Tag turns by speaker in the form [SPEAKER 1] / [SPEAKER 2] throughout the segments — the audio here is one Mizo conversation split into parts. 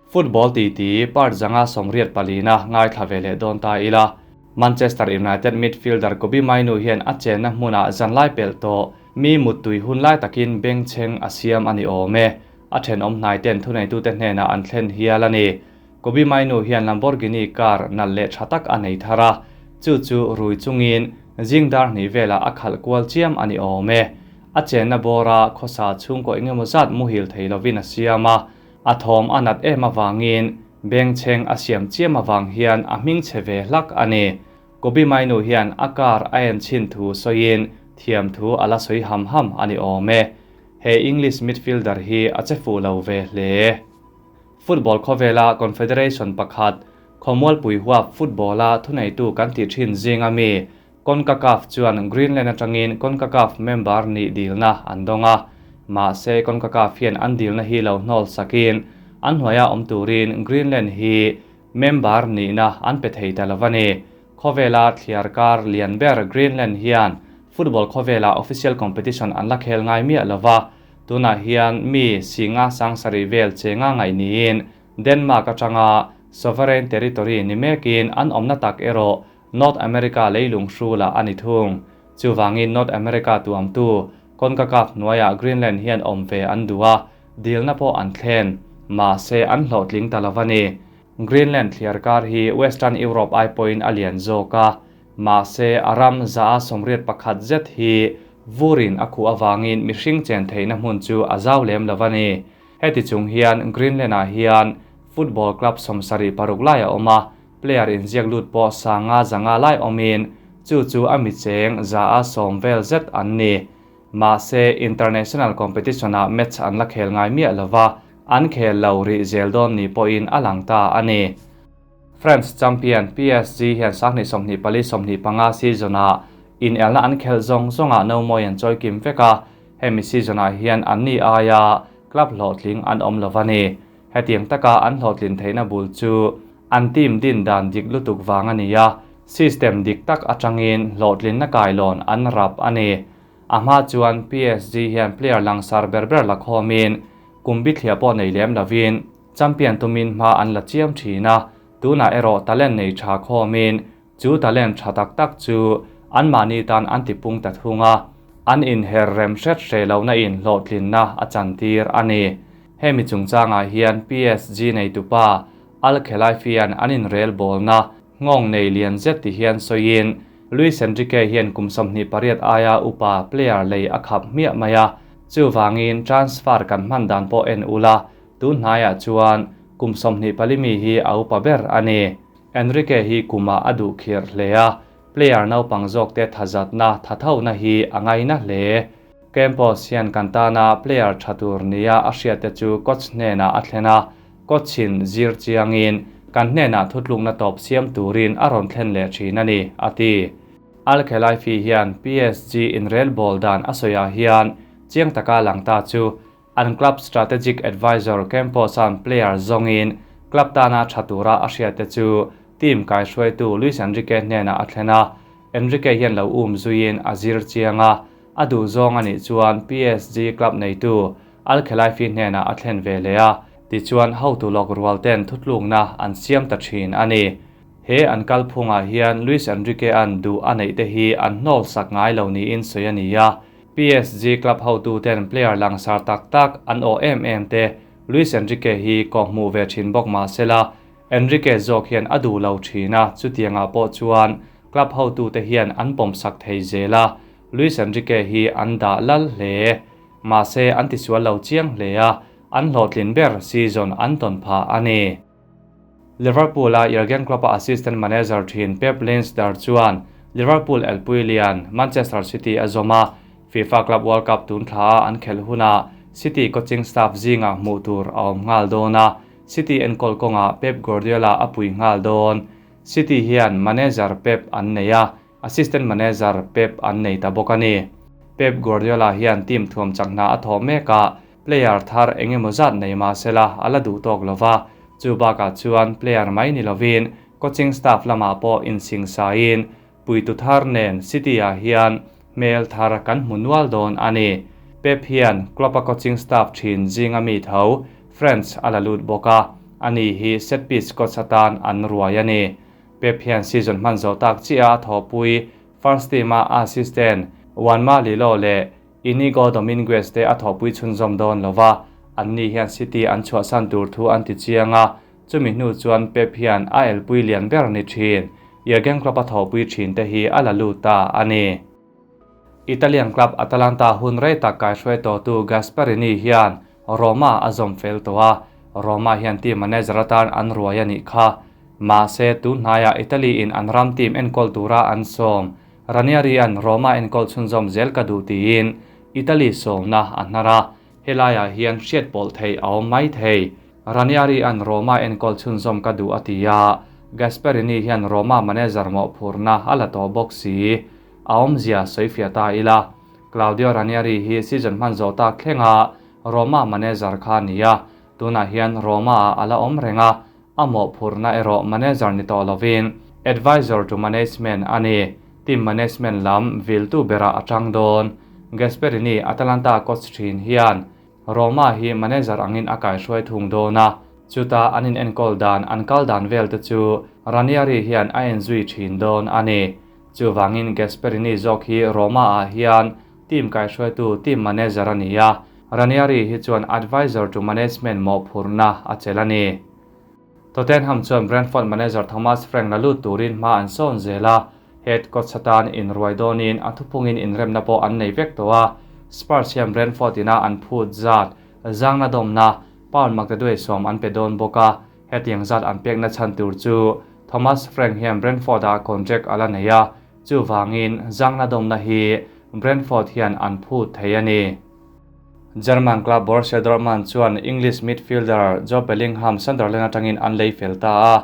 [SPEAKER 1] Football titi part 184 na ngaithla ve leh dawn ta ila. Manchester United midfielder Kobbie Mainoo hian a chenna hmunah zanlai pelh tawh mi muttui hun lai takin bengchheng a siam a ni awm e. A thenawm hnai ten thuneitute hnenah an thlen hial a ni. Kobbie Mainoo hian Lamborghini car nalh leh tha tak a nei thar a, chu chu rui chungin zing dar hnih velah a khalh kual chiam a ni awm e. A chenna bawra khawsa chhungkaw engemaw zat muhil thei lovin a siam a, a thawm a nat em avangin bengchheng a siam chiam avang hian a hming chhe ve hlak a ni. Kobbie Mainoo hian a car a en chhin thu sawiin thiam thu a la sawi ham ham a ni awm e. He English midfielder hi a che fuh lo ve hle. Football khawvela Confederation pakhat, Khawmualpui huap football-a thuneitu kan tih thin zinga mi CONCACAF chuan Greenland atangin CONCACAF member nih dilna an dawng a. Mahse, CONCACAF hian an dilna hi lo hnawl sakin an hnuaia awm turin Greenland hi member nihna an pe thei ta lo a ni. Khawvela thliar kar lian ber Greenland hian football khawvela official competition an la khel ngai miah lo va, tunah hian mi singa sangsarih vel chenga ngaih niin Denmark atanga sovereign territory ni mekin an awmna tak erawh North America leilung hrula a ni thung. Chuvangin North America tuamtu CONCACAF hnuaiah Greenland hian awm ve an duh a, dilna pawh an thlen. Mahse, an hlawhtling ta lo a ni. Greenland thliar kar hi Western Europe ai pawhin a lian zawk a, mahse a ram 181 zet hi vurin a khuh avangin mihring chen theihna hmun chu a zau lem lo a ni. Heti chung hian Greenland-ah hian football club 76 lai a awm a, player inziak lut pawh sanga zanga lai awmin chu chu a mi cheng 110 vel zet an ni. Mahse, international competition-ah match an la khel ngai miah lova, an khel lo rih zel dawn ni pawhin a lang ta a ni. France champion PSG hian 2024-25 season-ah inelna an khelh zawng zawngah no mawi an chawi kim vek a, hemi season-ah hian an ni aia club hlawhtling an awm lo a ni. Hetiang taka an hlawhtlin theihna bul chu an team din dan dik lutuk vang a ni a, system dik tak atangin hlawhtlinna kailawn an rap a ni. A hma chuan PSG hian player langsar ber ber la khawmin kum bithliah pawh nei lem lovin champion tumin hma an la chiam thin a, tunah erawh talent nei tha khawmin chu talent tha tak tak chu an mahni tan an tipung ta thung a, an inher rem hret hre lohna in hlawhtlinna a chantir a ni. Hemi chungchangah hian PSG nei tupa Al Khelaifi-a'n an inrel bawlna nghawng nei lian zet ti hian sawiin Luis Enrique hian kum 28 aia upa player lei a khap hmiah mai a, chuvangin transfer kan hman dan pawh en ula, tun hnaiah chuan kum 24 mi hi a upa ber a ni. Enrique hi kumah a duh khir hle a, player naupang zawk te thazatna thathona hi a ngaina hle. Campos hian kan tana player tha tur nia a hriat te chu coach hnenah a thlen a, coachin zir chiangin kan hnenah thutlukna tawp siam turin a rawn thlen leh thin a ni, a ti. Al Khelaifi hian PSG inrel ball dan a sawiah hian chiang taka lang ta chu an club strategic advisor Campos-a'n player zawngin club tana tha tura a hriat te chu team kaihruaitu Luis Enrique hnenah a thlen a, Enrique hian lo um zuiin a zir chiang a, a duh zawng a nih chuan PSG club neitu Al Khelaifi hnenah a thlen ve leh a, tichuan hotu lawk rual ten thutlukna an siam ta thin a ni. He an kalphungah hian Luis Enrique-a'n duh a neih te hi an hnawl sak ngai lo niin sawi a ni a, PSG club hotu ten player langsar tak tak an aw em em te Luis Enrique hi kawh hmuh ve thin bawk mahsela Enrique zawk hian a duh lo thin a, chutiangah pawh chuan club hotu te hian an pawm sak thei zel a, Luis Enrique hi an dah lal hle. Mahse, an tisual lo chiang hle a, an hlawhtlin ber season an tawn phah a ni. Liverpool-a Jurgen Klopp-a assistant manager thin Pep Lijnders chuan Liverpool elpui lian Manchester City a zawm a, FIFA Club World Cup tun thla a an khelh hunah City coaching staff zingah hmuh tur a awm nghal dawn a, City enkawl kawngah Pep Guardiola a pui nghal dawn. City hian manager Pep an nei a, assistant manager Pep an nei ta bawk a ni. Pep Guardiola hian team thuam chak hna a thawh mek a, player thar engemaw zat nei mahsela a la duh tawk lova, chu bakah chuan player mai ni lovin coaching staff lamah pawh insingsain puitu thar nen City-ah hian hmel thar kan hmu nual dawn a ni. Pep hian Klopp-a coaching staff thin zinga mi tho French a la lut bawk a. Ani hi set piece coach atan an ruai a ni. Pep hian season hman zawh tak chiah a thawhpui first team a assistant Juanma Lillo leh Inigo Dominguez te a thawhpui chhunzawm dawn lo va, anni hian City an chhuahsan tur thu an ti chiang a, chumi hnu chuan Pep hian a elpui lian ber ni thin. Jurgen Klopp a thawhpui thin te hi a la lut ta a ni. Italian club Atalanta hun rei tak kaihruai tawhtu Gasperini hian Roma a zawm fel tawh a, Roma hian team manager atan an ruai a nih kha. Mahse, tun hnaiah Italy in an ram team enkawl tura an sawm. Ranieri-a'n Roma enkawl chhunzawm zel ka duh tiin Italy sawmna a hnar a, helaiah hian hriat pawlh theih a awm mai thei. Ranieri-a'n Roma enkawl chhunzawm ka duh a ti a, Gasperini hian Roma manager mawhphurhna a la tawh bawk si. A awmzia sawifiah ta ila, Claudio Ranieri hi season hman zawh tak thlenga Roma manager kha a ni a, tunah hian Roma-ah a la awm reng a, a mawhphurhna erawh manager ni tawh lovin advisor to management a ni. Team management lam viltu berah a tang dawn. Gasperini, Atalanta coach thin hian Roma hi manager angin a kaihruai thung dawn a, chuta an inenkawl dan, an kal dan vel te chu Ranieri hian a enzui thin dawn a ni. Chuvangin Gasperini zawk hi Roma-ah hian team kaihruaitu, team manager a ni a, Ranieri hi chuan advisor to management mawhphurhna a chelh a ni. Tottenham chuan Brentford manager Thomas Frank la lut turin hma an sawn zel a, head coach atan inruai dawnin a thupungin inremna pawh an nei vek tawh a, Spurs hian Brentford ina an phut zat zangna dawmna pound maktaduai sawm an pe dawn bawk a, hetiang zat an pekna chhan tur chu Thomas Frank hian Brentford-ah contract a la nei a, chuvangin zangna dawmna hi Brentford hian an phut thei a ni. German club Borussia Dortmund chuan English midfielder Jobe Bellingham Sunderland atangin an lei fel ta a,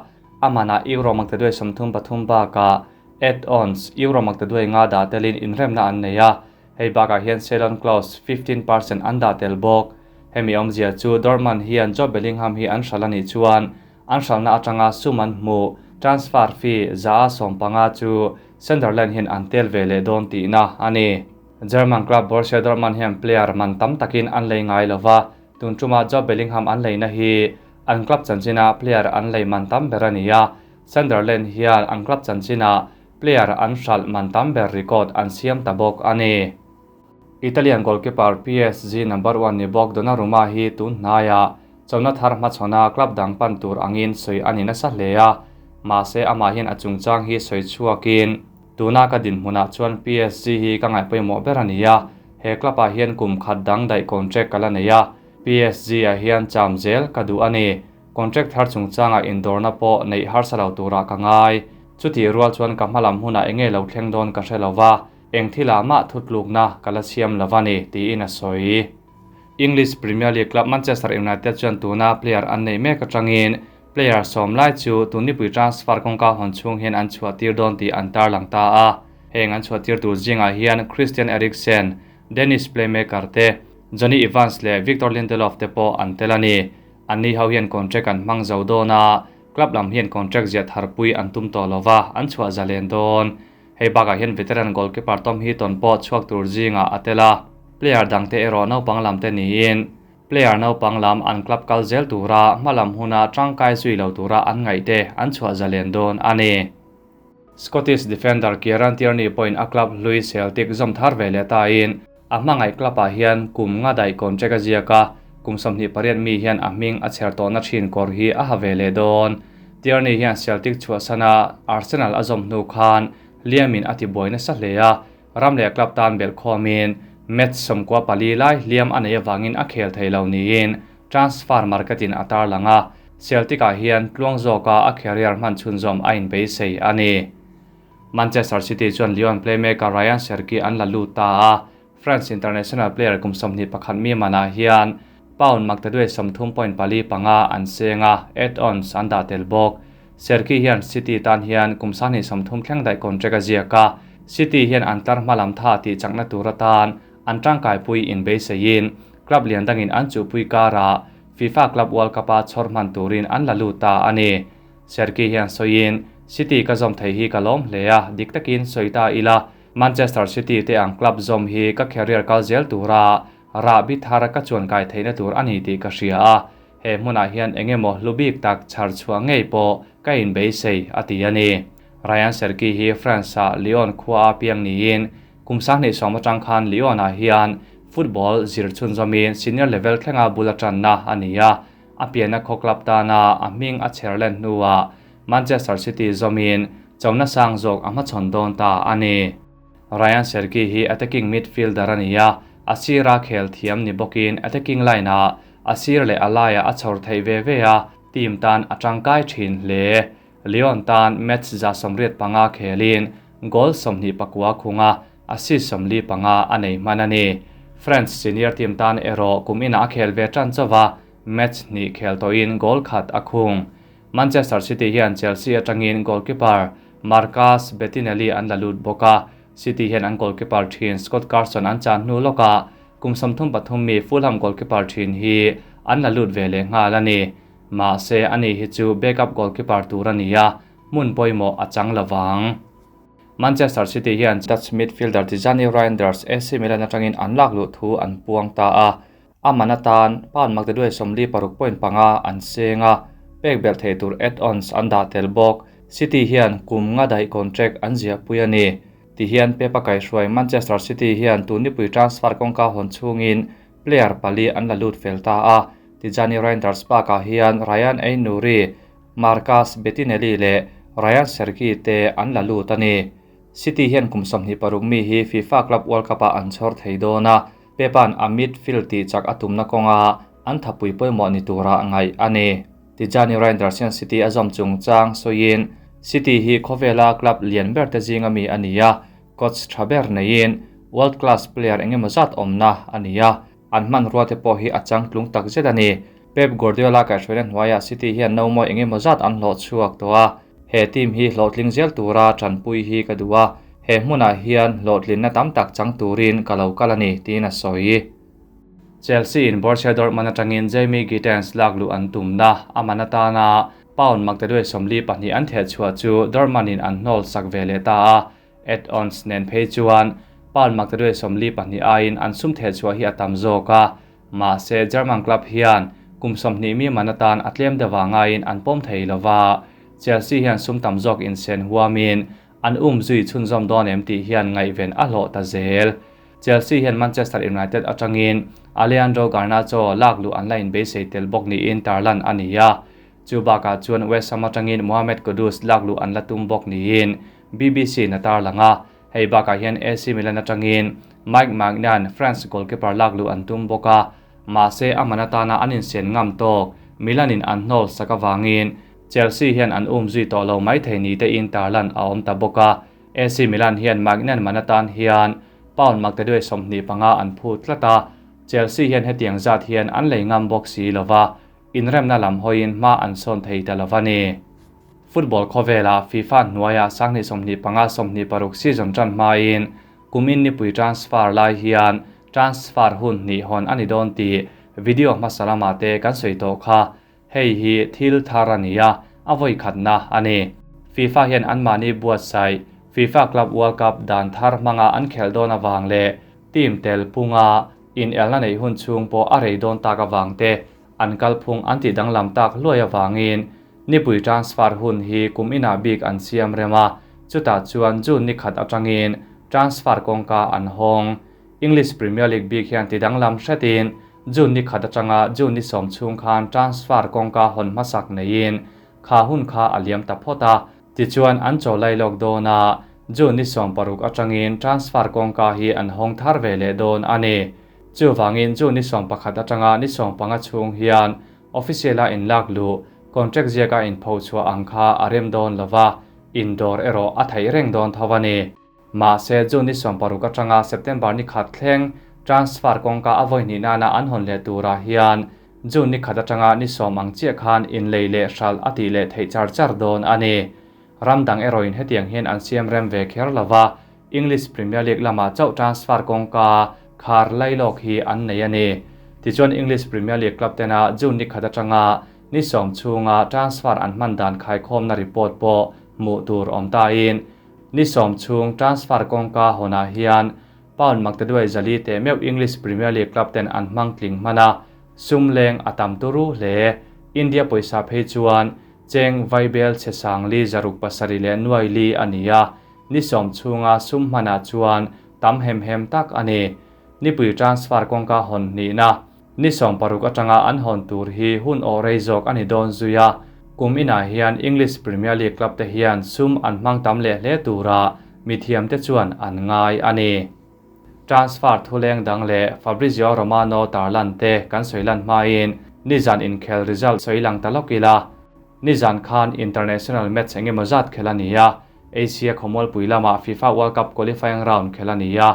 [SPEAKER 1] a manah Euro maktaduai 33 bakah add-ons Euro maktaduai nga dah telin inremna an nei a, hei bakah hian sell-on clause 15% an dah tel bawk. Hemi awmzia chu Dortmund hian Jobe Bellingham hi an hralh a nih chuan an hralhna atanga sum an hmuh transfer fee 115 chu Sunderland hian an tel ve leh dawn tihna a ni. German club Borussia Dortmund hian player man tam takin an lei ngai lo va, tun ṭuma Jobe Bellingham an leina hi an club chanchina player an lei man tam ber a ni a, Sunderland hian an club chanchina player an hralh man tam ber record an siam ta bawk a ni. Italian goalkeeper PSG number one ni bawk Donnarumma hi tun hnaiah chona thar hmachhawna club dang pan tur angin sawi a ni nasa hle a, mahse amah hian a chungchang hi sawi chhuakin, Tuna ka dinhmunah chuan PSG hi ka ngaihpawimawh ber a ni a, he club ah hian kum khat dang daih contract ka la nei a, PSG ah hian cham zel ka duh a ni. Contract thar chungchangah indawrna pawh neih harsa lo turah ka ngai. Chutih rual chuan ka hmalam hunah enge lo thleng dawn ka hre lo va, eng thilah mah thutlukna ka la siam lo a ni, tiin a sawi. English Premier League club Manchester United chuan tuna player an neih mek atangin Player sawm lai chu Tunipui transfer kawngka hawn chhung hian an chhuah tir dawn tih an tarlang ta a. Heng an chhuah tir tur zingah hian Christian Eriksen, Danish playmaker te, Jonny Evans leh Victor Lindelof te pawh an tel a ni. Anni ho hian contract an hmang zo dawn a, club lam hian contract ziah tharpui an tum tawh lo va, an chhuah zalen dawn. Hei bakah hian veteran goalkeeper Tom Heaton pawh chhuak tur zingah a tel a, player dangte erawh naupang lam te niin, Player naupang lam an club kal zel tura hmalam huna tangkai zui lo tura an ngaihte an chhuah zalen dawn a ni. Scottish defender Kieran Tierney pawhin a club hlui Celtic zawm thar ve leh tain a hmangaih club-ah hian kum nga daih contract a ziak a, kum 28 mi hian a hming a chher tawhna thin kawr hi a ha ve leh dawn. Tierney hian Celtic chhuahsana Arsenal a zawm hnu khan hliamin a tibuai nasa hle a, Ram leh club tan belh khawmin match 14 lai hliam a nei avangin a khel thei lo niin transfer market-in a tarlang a, Celtic-ah hian tluang zawka a career hman chhunzawm a inbeisei a ni. Manchester City chuan Lyon playmaker Rayan Cherki an la lut ta a, France international player kum 21 mi manah hian pound maktaduai 30.45 an seng a, add-ons an dah tel bawk. Cherki hian City tan hian kum 30 thleng daih contract a ziak a, City hian an tlar hma lam tha tih chakna tur atan an tangkaipui inbeiseiin club lian dangin an chuhpui karah FIFA Club World Cup-a chhawr hman turin an la lut ta a ni. Cherki hian sawiin, City ka zawm thei hi ka lawm hle a, dik takin sawi ta ila, Manchester City te ang club zawm hi ka career kal zel tura rahbi thar ka chuan kai theihna tur a ni tih ka hria a. He hmunah hian eng emaw hlu bik tak chhar chhuah ngei pawh ka inbeisei, a ti a ni. Rayan Cherki hi France-a Lyon khua a piang niin kum 2010 atang khan Lyon-ah hian football zir chhunzawmin senior level thlenga bul a tanna a ni a. A pianna khaw club tana a hming a chher len hnuah Manchester City zawmin chona sang zawk a hmachhawn dawn ta a ni. Rayan Cherki hi attacking midfielder a ni a, a sira khel thiam ni bawkin attacking line-ah a sir leh a laiah a chhawr theih ve ve a, team tan a tangkai thin hle. Lyon tan match 185 khelin goal 29 khunga assist 45 a nei hman a ni. French senior team tan erawh kum inah a khel ve tan chauva, match hnih khel tawhin goal khat a khung. Manchester City hian Chelsea atangin goalkeeper Marcus Bettinelli an la lut bawk a, City hian an goalkeeper thin Scott Carson an chan hnu lawkah kum 33 mi Fulham goalkeeper thin hi an la lut ve leh nghal a ni. Mahse ani hi chu backup goalkeeper tur a ni a, hmun pawimawh a chang lovang. Manchester City hian Dutch midfielder Tijjani Reijnders AC Milan atangin an lak luh thu an puang ta a, a man atan pound maktaduai 46.5 an seng a, pek belh thei tur add-ons an dah tel bawk. City hian kum nga daih contract an ziah pui a ni. Tihian Pep a kaihhruai Manchester City hian tun nipui transfer kawngka hawn chhungin player pali an la lut fel ta a. Tijjani Reijnders bakah hian Rayan Ait-Nouri, Marcus Bettinelli leh Rayan Cherki te an la lut a ni. City hian kum 26 mi hi FIFA Club World Cup-ah an chhawr thei dawn a, Pep-a'n a midfield tih chak a tumna kawnga an thapui pawimawh ni tura ngaih a ni. Tijjani Reijnders hian City a zawm chungchang sawiin, City hi khawvela club lian ber te zinga mi a ni a, coach tha ber neiin world class player eng emaw zat awmna a ni a, an hmanrua te pawh hi a changtlung tak zet a ni. Pep Guardiola kaihhruaina hnuaiah City hian no mawi eng emaw zat an hlawh chhuak tawh a, he team hi hlawhtling zel tura tanpui hi ka duh a, he hmunah hian hlawhtlinna tam tak chang turin ka lo kal a ni, tiin a sawi. Chelsea in Borussia Dortmund atangin Jamie Gittens lak luh an tumna a man atana pound maktaduai 42 an theh chhuah chu Dortmund in an hnawl sak ve leh ta a, add-ons nen phei chuan pound maktaduai 42 aiin an sum theh chhuah hi a tam zawk a, mahse German club hian kum 20 mi man atan a tlem deuh ngaiin an pawm thei lova, Chelsea hian sum tam zawk insen huamin an um zui chhunzawm dawn em tih hian ngaihven a hlawh ta zel. Chelsea hian Manchester United atangin Alejandro Garnacho lak luh an la inbeisei tel bawk niin tarlan a ni a. Chu bakah chuan West Ham atangin Mohamed Kudus lak luh an la tum bawk niin BBC na tarlang a. Hei bakah hian AC Milan atangin Mike Maignan, France goalkeeper lak luh an tum bawk a, mahse a man atana an insen ngam tawk Milan in an hnawl sak awangin Chelsea hian an um zui tawh lo mai thei ni te in tarlan a awm ta bawk a. AC Milan hian Maignan man atan hian pound maktaduai 25 an phut tlat a, Chelsea hian hetiang zat hian an lei ngam bawk si lova, inremna lam hawiin hma an sawn thei ta lova ni. Football khawvela FIFA hnuaia 2025-26 season tan hmain kumin nipui transfer lai hian transfer hun hnih hawn ani dawn ti video hmasalama te kan sawi tawh kha. Hei hi thil thar a ni a, a vawi khatna a ni. FIFA hian an mahni buatsaih FIFA Club World Cup dan thar hmanga an khelh dawn awang leh team tel punga in elna nei hun chhung pawh a rei dawn tak awang te an kalphung an ti danglam tak hluai awangin nipui transfer hun hi kum inah bik an siam rem a, chutah chuan June ni khat atangin transfer kawngka an hawng. English Premier League bik hian ti danglam hretin June ni khat atanga June ni 10 chhung khan transfer kawngka hawn hmasak neiin kha hun kha a liam ta phawt a, tichuan an chaw lai lawk dawn a, June ni 16 atangin transfer kawngka hi an hawng thar ve leh dawn a ni. Chuwangin June ni 11 atanga ni 15 chhung hian official a in lak lu contract ziaka in pho chhuah ang kha a rem dawn lova, indoor erawh a thei reng dawn tho a ni. Mahse June ni 16 atanga September ni khat thleng transfer kawngka a vawi hnih nana an hawn leh turah hian June ni khat atanga ni 10 ang chiah khan in lei leh hral a ti leh theih char char dawn a ni. Ramdang erawhin hetiang hian an siam rem ve kher lova, English Premier League lama chauh transfer kawngka khar lailawk hi an nei a ni. Tichuan English Premier League club tena June ni khat atanga ni 10 chhunga transfer an hman dan khaikhawmna report pawh hmuh tur awm ta in ni 10 chhung transfer kawngka hawnah hian pound maktaduai zali te meuh English Premier League club ten an hmang tling hman a, Sum leng a tam turu hle. India pawisa phei chuan cheng vaibel chhe sang li zaruk pasarih leh nuai li a ni a, ni sawm chhunga sum hmanah chuan tam hem hem tak a ni. Nipui transfer kawngka hawn hnihna ni 16 atanga an hawn tur hi hun awh rei zawk a ni dawn zui a, kum inah hian English Premier League club te hian sum an hmang tam leh hle tura mithiamte chuan an ngai a ni. Transfer thuleng dang leh Fabrizio Romano tarlan te kan sawi lan hmain nizan inkhel result sawi lang ta lawk ila. Nizan khan international match eng emaw zat khel a ni a, Asia khawmualpui lamah FIFA World Cup qualifying round khel a ni a.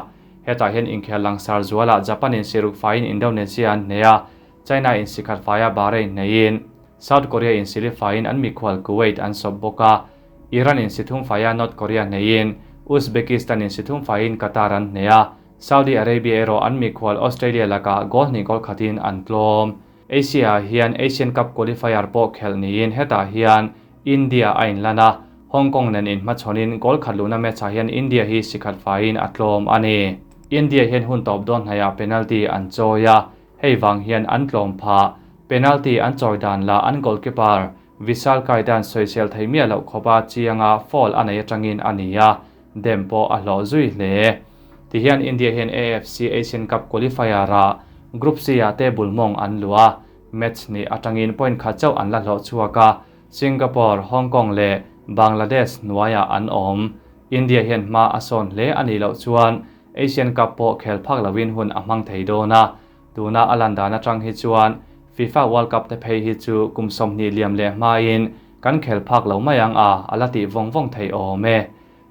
[SPEAKER 1] Hetah hian inkhel langsar zualah Japan in siruk faiin Indonesia an hneh a, China in sikhat faia Bahrain hneihin South Korea in sili faiin an mikhual Kuwait an sawp bawk a. Iran in sithum faia North Korea hneihin Uzbekistan in sithum faiin Qatar an hneh a, Saudi Arabia erawh an mikhual Australia lakah goal hnih goal khatin an tlawm. Asia ah hian Asian Cup qualifier pawh khelh niin hetah hian India a inlan a, Hong Kong nen inhmachhawnin goal khat luhna match ah hian India hi sikhat faiin a tlawm a ni. India hian hun tawp dawn hnaihah penalty an chawi a, hei vang hian an tlawm phah. Penalty an chawi dan lah an goalkeeper Vishal Kaidan sawisel thei miah loh khawpa chianga foul a nei atangin a ni a, dem pawh a hlawh zui hle. Tihian India hian AFC Asian Cup qualifier-ah Group C-ah table mawng an luh a, match hnih atangin point khat chauh an la hlawh chhuak a, Singapore, Hong Kong leh Bangladesh hnuaiah an awm. India hian hma a sawn hle a nih loh chuan Asian Cup pawh khel phak loin hun a hmang thei dawn a, Tuna a lan dan atang hi chuan FIFA World Cup te phei hi chu kum 20 liam leh hmain kan khel phak lo mai ang a, a la tih vawng vawng thei awm e.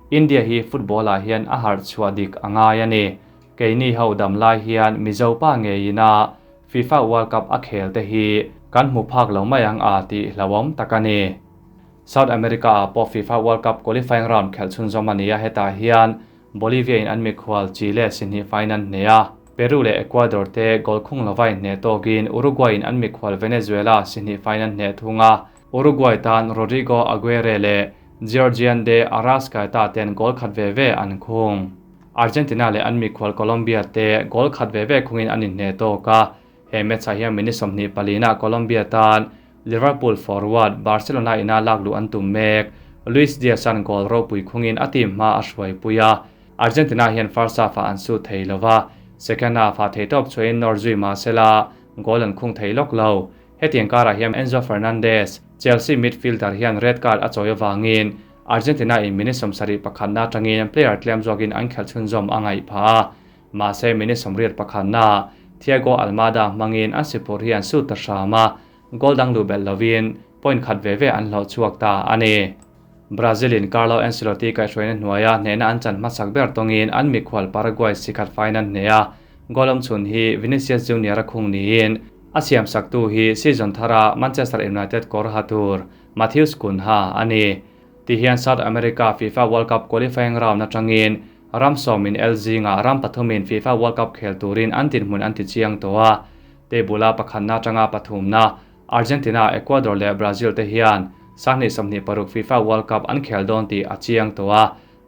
[SPEAKER 1] India hi football ah hian a harh chhuah dik a ngai a ni. Keini ho dam lai hian Mizo pa ngeiin a FIFA World Cup a khel te hi kan hmu phak lo mai ang a tih hlauhawm tak a ni. South America ah pawh FIFA World Cup qualifying round khelh chhunzawm a ni a, hetah hian Bolivia in an mikhual Chile sihnih faiin an hneh a, Peru leh Ecuador te goal khung lova inhneh tawkin Uruguay in an mikhual Venezuela sihnih faiin an hneh thung a, Uruguay tan Rodrigo Aguirre leh Giorgian de Arrascaeta ten goal khat ve ve an khung. Argentina leh an mikhual Colombia te goal khat ve ve khungin an inhneh tawk a, he match ah hian minute 24 ah Colombia tan Liverpool forward Barcelona ina lak luh an tum mek. Luis Diaz-a'n goal ropui khungin a team hma a hruaipui a, Argentina hian first half-ah an sut thei lo va, second half-ah theitawp chhuahin nawr zui mah sela goal an khung thei lawk lo. Hetiang karah hian Enzo Fernandez, Chelsea midfielder hian red card a chawi avangin Argentina in minute 71 atangin player tlem zawkin an khelh chhunzawm a ngaih phah a, mahse minute 81 Thiago Almada hmangin an sipur hi an sut ta hram a, goal dang luh belh lovin point khat ve ve an hlawh chhuak ta a ni. Brazil in Carlo Ancelotti kaihhruaina hnuaia hnehna an chan hmasak ber tawngin an mikhual Paraguay sikhat faiin an hneh a, goal awm chhun hi Vinicius Junior a khung niin a siamsaktu hi season thara Manchester United kawr ha tur Matheus Cunha a ni. Tihian South America FIFA World Cup qualifying round atangin ram sawmin el zingah ram pathumin FIFA World Cup khel turin an dinhmun an ti chiang tawh a, table a pakhatna atanga pathumna Argentina, Ecuador leh Brazil te hian 2026 FIFA World Cup an khel dawn tih a chiang tawh a,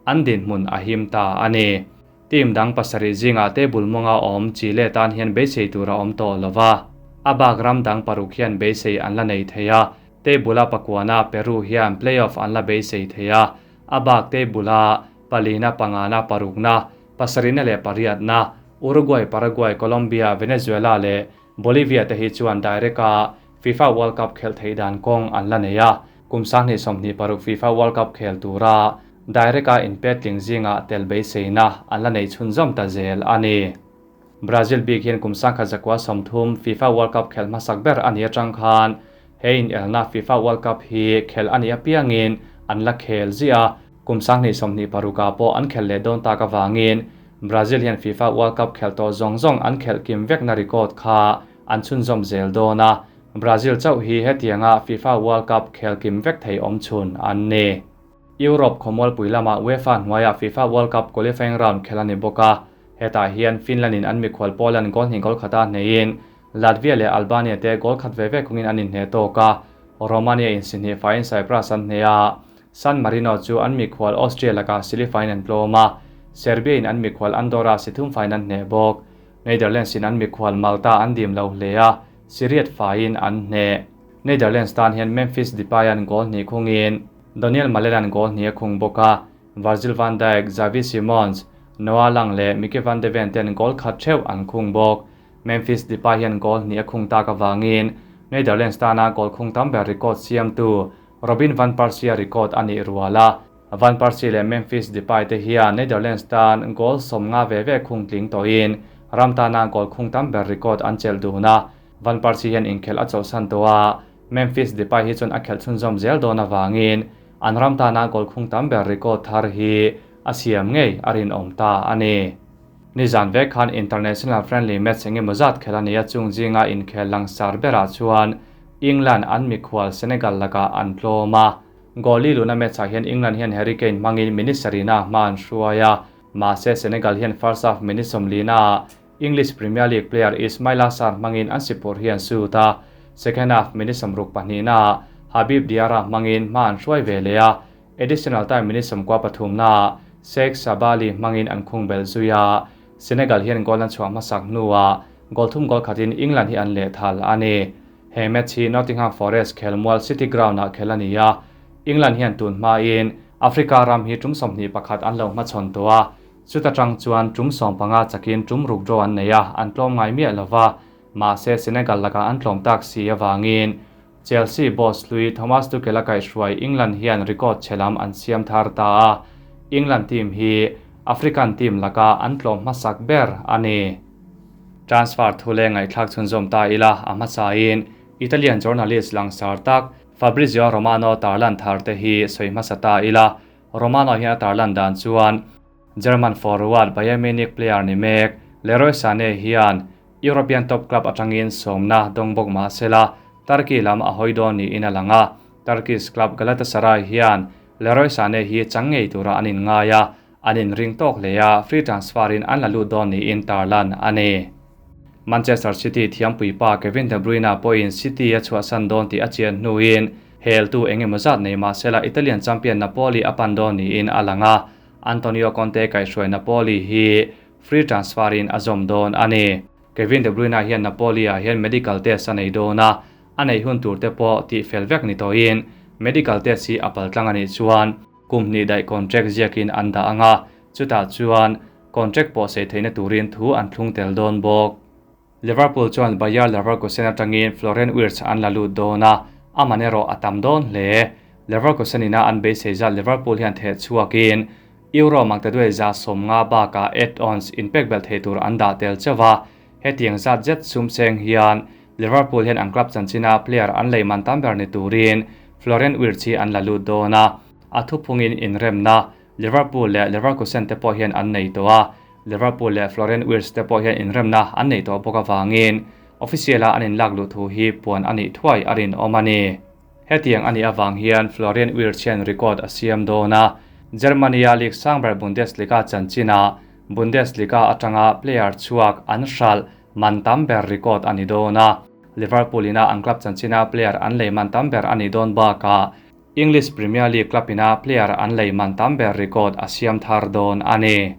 [SPEAKER 1] an dinhmun a him ta a ni. Team dang pasarih zingah table mawnga awm Chile tan hian beisei tur a awm tawh lo va, a bak ram dang paruk hian beisei an la nei thei a, table a pakuana Peru hian playoff an la beisei thei a, a bak table a palina pangana parukna, pasarihna leh pariatna, Uruguay, Paraguay, Colombia, Venezuela leh Bolivia te hi chuan direct a FIFA World Cup khelh theih dan kawng an la nei a, kum 2026 FIFA World Cup khel tura direct a inpetling zingah tel beiseina an la nei chhunzawm ta zel a ni. Brazil bik hian kum 1930 FIFA World Cup khelh hmasak ber a ni atang khan he inelna FIFA World Cup hi khelh a nih apiangin an la khel ziah a, kum 2026 ah pawh an khelh leh dawn tak avangin Brazil hian FIFA World Cup khelh tawh zawng zawng an khelh kim vekna record kha an chhunzawm zel dawn a, Brazil chauh hi hetianga FIFA World Cup khel kim vek thei awm chhun an ni. Europe khawmualpui lamah UEFA hnuaiah FIFA World Cup qualifying round khelh a ni bawk a, hetah hian Finland in an mikhual Poland goal hnih goal khata hneihin Latvia leh Albania te goal khat ve ve khungin an inhneh tawk a, Romania in sihnih faiin Cyprus an hneh a, San Marino chu an mikhual Austria lakah sili faiin an tlawm a, Serbia in an mikhual Andorra si thum faiin an hneh bawk. Netherlands in an mikhual Malta an dim lo hle a, Si riat faiin an hneh. Netherlands tan hian Memphis Depay-a'n goal hnih khungin Donyell Malen-a'n goal hnih a khung bawk a, Virgil van Dijk, Xavi Simons, Noah Lang leh Micky van de Ven ten goal khat theuh an khung bawk. Memphis Depay hian goal hnih a khung tak avangin Netherlands tana goal khung tam ber record siamtu Robin van Persie-a record a nih rual a. Van Persie leh Memphis Depay te hian Netherlands tan goal 50 ve ve khung tling tawhin ram tana goal khung tam ber record an chelh dun a. Van Persie hian inkhelh a chawlhsan tawh a, Memphis Depay hi chuan a khelh chhunzawm zel dawn avangin an ram tana goal khung tam ber record thar hi a siam ngei a rinawm ta a ni. Nizan vek khan international friendly match eng emaw zat khelh a ni a, chung zinga inkhel langsar berah chuan England an mikhual Senegal lakah an tlawm a. Goal-i luna match-ah hian England hian Harry Kane hmangin minute sarihna hma an hruai a, mahse Senegal hian first half minute sawmlina-ah English Premier League player Ismaila Sarr hmangin an sipur hi an shoot a, second half minute 62naah Habib Diarra hmangin hma an hruai ve leh a, additional time minute 93naah Cheikh Sabaly hmangin an khung belh zui a, Senegal hian goal an chhuah hmasak hnuah goal thum goal khatin England hi an lehthal a ni. He match hi Nottingham Forest khelmual City Ground-ah khelh a ni a, England hian tun hmain Africa ram hi tum 21 an lo hmachhawn tawh a, chuta tang chuan tum 15 chakin tum ruk draw an nei a, an tlawm ngai miah lova, mahse Senegal lakah an tlawm tak si avangin Chelsea boss hlui Thomas Tuchel a kaihhruai England hian record chhe lam an siam thar ta a, England team hi African team laka an tlawm hmasak ber a ni. Transfer thu leh ngaihthlak chhunzawm ta ila, a hmasain Italian journalist langsar tak Fabrizio Romano tarlan thar te hi sawi hmasa ta ila, Romano hian a tarlan dan chuan German forward Bayern Munich player ni mek Leroy Sane hian European top club atangin sawmna dawng bawk mah sela Turkey lam a hawi dawn niin a lang a, Turkish club Galatasaray hian Leroy Sane hi chang ngei tura an inngai a, an inring tawk hle a, free transfer in an la lut dawn niin tarlan a ni. Manchester City thiampuipa Kevin De Bruyne pawhin City a chhuahsan dawn tih a chian hnuin heltu eng emaw zat nei mah sela Italian champion Napoli a pan dawn niin a lang a, Antonio Conte kaihhruai Napoli hi free transfer in a zawm dawn a ni. Kevin De Bruyne hian Napoli ah hian medical test a nei dawn a, a neih hun tur te pawh tih fel vek ni tawhin medical test hi a paltlang a nih chuan kum hnih daih contract ziakin an dah ang a, chutah chuan contract pawh sei theihna turin thu an thlung tel dawn bawk. Liverpool chuan Bayer Leverkusen atangin Florian Wirtz an la lut dawn a, a man erawh a tam dawn hle. Leverkusen ina an beisei zat Liverpool hian theh chhuakin Euro maktaduai 150 bakah add-ons inpek belh thei tur an dah tel chauh a, hetiang zat zet sum seng hian Liverpool hian an club chanchina player an lei man tam ber ni turin Florian Wirtz hi an la lut dawn a, a thuphungin inremna Liverpool leh Leverkusen te pawh hian an nei tawh a, Liverpool leh Florian Wirtz te pawh hian inremna an nei tawh bawk avangin official-a an inlak luh thu hi puan a nih thuai a rinawm a ni. Hetiang a nih avang hian Florian Wirtz hian record a siam dawn a, Germany-a league sang ber Bundesliga chanchinah Bundesliga atanga player chhuak an hralh man tam ber record a ni dawn a, Liverpool ina an club chanchina player an lei man tam ber a nih dawn bakah English Premier League club ina player an lei man tam ber record a siam thar dawn a ni.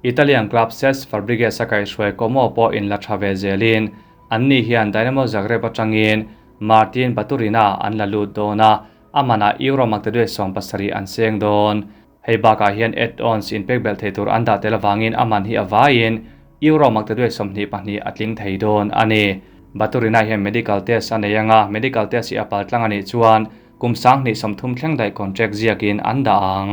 [SPEAKER 1] Italian club Cesc Fabregas a kaihhruai Como pawh inla tha ve zelin anni hian Dynamo Zagreb atangin Martin Baturina an la lut dawn a, a manah Euro maktaduai 70 an seng dawn. Hei bakah hian add-ons inpek belh thei tur an dah tel avangin a man hi a vaiin Euro maktaduai 22 a tling thei dawn a ni. Baturina hian medical test a nei anga, medical test hi a paltlang a nih chuan kum 2030 thleng daih contract ziakin an dah ang.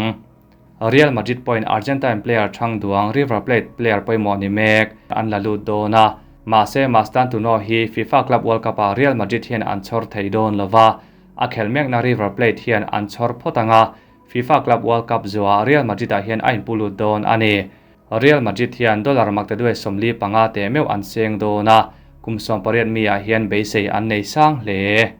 [SPEAKER 1] Real Madrid pawhin Argentine player thang duang River Plate player pawimawh ni mek an la lut dawn a, mahse Mastantuono hi FIFA Club World Cup-ah Real Madrid hian an chhawr thei dawn lova, a khel mekna River Plate hian an chhawr phawt ang a, FIFA Club World Cup zuah Real Madrid-ah hian a inpu lut dawn a ni. Real Madrid hian dollar maktaduai 45 teh meuh an seng dawn a, kum 18 mi-ah hian beisei an nei sang hle.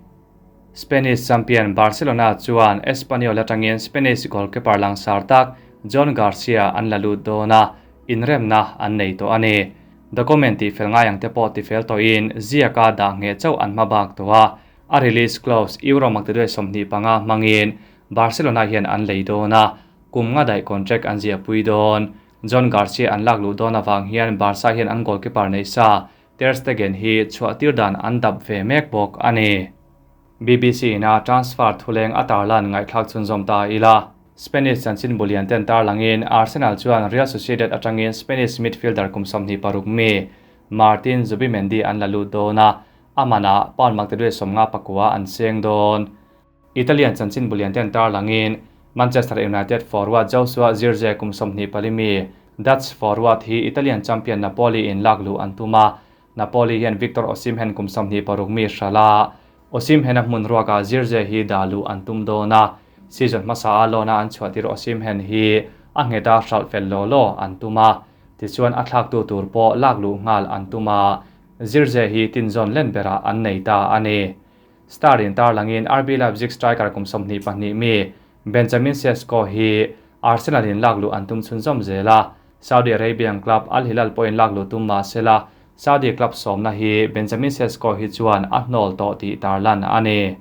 [SPEAKER 1] Spanish champion Barcelona chuan Espanyol atangin Spanish goalkeeper langsar tak Joan Garcia an la lut dawn a, inremna an nei tawh a ni. Document tih fel ngai ang te pawh ti fel tawhin ziaka dah ngheh chauh an hma bak tawh a, a release clause Euro maktaduai 25 hmangin Barcelona hian an lei dawn a, kum nga daih contract an ziahpui dawn. Joan Garcia an lak luh dawn avang hian Barca hian an goalkeeper nei sa. Ter Stegen hi chhuahtir dan an dap ve mek bawk a ni. BBC ina transfer thuleng a tarlan ngaihthlak chhunzawm ta ila. Spanish chanchin bulian ten tarlangin Arsenal chuan Real Sociedad atangin Spanish midfielder kum 26 mi Martin Zubimendi an la lut dawn a, a manah pound maktaduai 59 an seng dawn. Italian chanchin bulian ten tarlangin Manchester United forward Joshua Zirkzee kum 24 mi Dutch forward hi Italian champion Napoli in lakluh an tum a, Napoli hian Victor Osimhen kum 26 mi hrala Osimhen a hmun ruakah Zirkzee hi dah luh an tum dawn a, season hmasa a loan a an chhuahtir Osimhen hi a ngheta hralh fel law law an tum a, tichuan a thlaktu tur pawh lakluh nghal an tum a, Zirkzee hi tinzawn len berah an nei ta a ni. Star in tarlangin RB Leipzig striker kum 22 mi Benjamin Sesko hi Arsenal in lakluh an tum chhunzawm zel a, Saudi Arabian club Al Hilal pawhin lakluh tum mah sela, Saudi club sawmna hi Benjamin Sesko hi chuan a hnawl tawh tih tarlan a ni.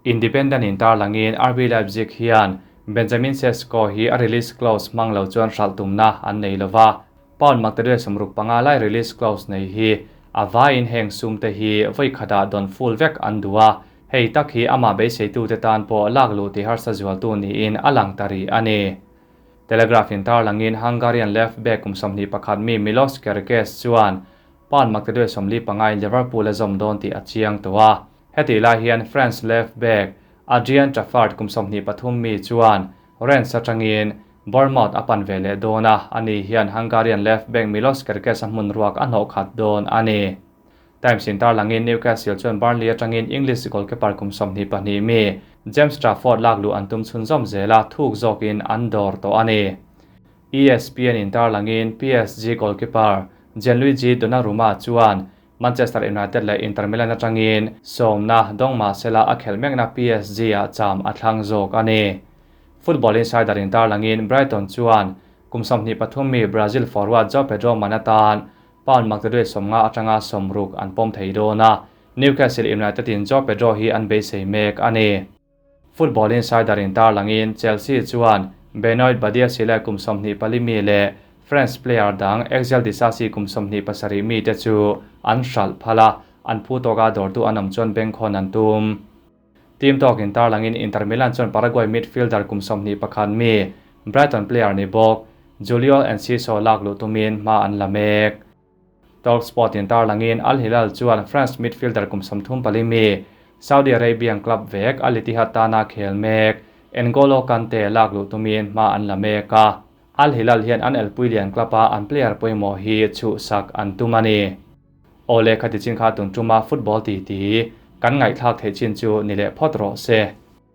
[SPEAKER 1] Independent in tarlangin RB Leipzig hian Benjamin Sesko hi a release clause hmang lo chuan hralh tumna an nei lova, pound maktaduai 65 lai release clause nei hi a vaiin heng sum te hi vawi khatah dawn full vek an duh a, hei tak hi amah beiseitu te tan pawh lakluh ti harsa zualtu niin a lang ta rih a ni. Telegraph in tarlangin Hungarian left back kum 21 mi Milos Kerkez chuan pound maktaduai 45 in Liverpool a zawm dawn tih a chiang tawh a. Heti lai hian France left back Adrien Truffert kum 23 mi chuan Rennes atangin Bournemouth a pan ve leh dawn a, ani hian Hungarian left back Milos Kerkez a hmun ruak a hnawh khat dawn a ni. Times in tarlangin Newcastle chuan Burnley atangin English goalkeeper kum 22 mi James Trafford lakluh an tum chhunzawm zel a, thuk zawkin an dawr tawh a ni. ESPN in tarlangin PSG goalkeeper Gianluigi Donnarumma chuan Manchester United leh Inter Milan atangin sawmna dawng mah sela a khelh mekna PSG ah cham a thlang zawk a ni. Football Insider in tarlangin Brighton chuan kum 23 mi Brazil forward João Pedro man atan pound maktaduai 50 atanga 60 an pawm thei dawn a, Newcastle United in João Pedro hi an beisei mek a ni. Football Insider in tarlangin Chelsea chuan Benoit Badiashile kum 24 mi leh France player dang Axel Disasi kum 27 mi te chu an hralh phal a, an phu tawka dawrtu an awm chuan bengkhawn an tum. Team Talk in tarlangin Inter Milan chuan Paraguay midfielder kum 21 mi Brighton player ni bawk Julio Enciso lakluh tumin hma an la mek. Talksport in tarlangin Al Hilal chuan France midfielder kum 34 mi Saudi Arabian club vek Al Ittihad tana khel mek N'Golo Kante lakluh tumin hma an la mek a, Al Hilal hian an elpui lian club a an player pawimawh hi chhuh sak an tum a ni. Awle khati chin kha tun tuma football ti ti kan ngaihthlak theih chin chu ni leh phawt rawh se.